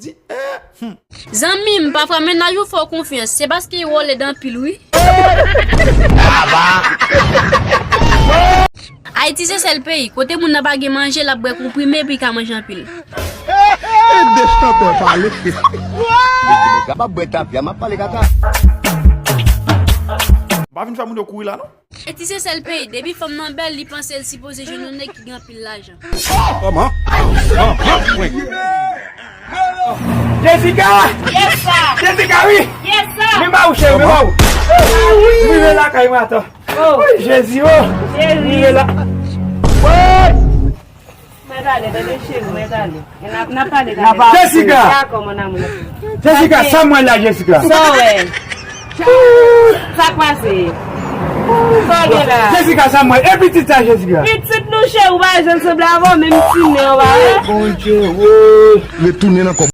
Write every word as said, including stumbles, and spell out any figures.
Di, eh, hmm. Zanmi m, pafwa mennaj ou fè w konfyans, se paske yo wòl ede anpil wi. Ayiti se sèl peyi kote moun nan pa gen manje, l ap bwè konprime epi ka manje anpil. Ede chantè pale. Mezanmi, m ap bwè tapya, m ap pale kaka. M pa vin fè moun yo kouri la non. Ayiti se sèl peyi, depi fanm nan bèl, li panse l sipoze jwenn yon nèg ki gen anpil lajan. Kòman? Jessica! Yes, sir! Jessica, wi! Yes, sir! Men ba ou, cheri, men ba ou. M rive lakay mwen, atann. Oh. Wi, Jezi, oh. Cheri. M rive la. Mwen prale, tande cheri, mwen prale. N ap, n ap pale talè. Jessica! Dakò, mon amour. Jessica, sa mwen la, Jessica. Sa w wè? Sa k pase? Sa w gen la? Jessica, sa mwen. E pitit sa, Jessica. Pitit nou cheri, ou pa wè jan l sanble avè w, menm ti nen w pa wè. Bondye, woy. Retounen nan kò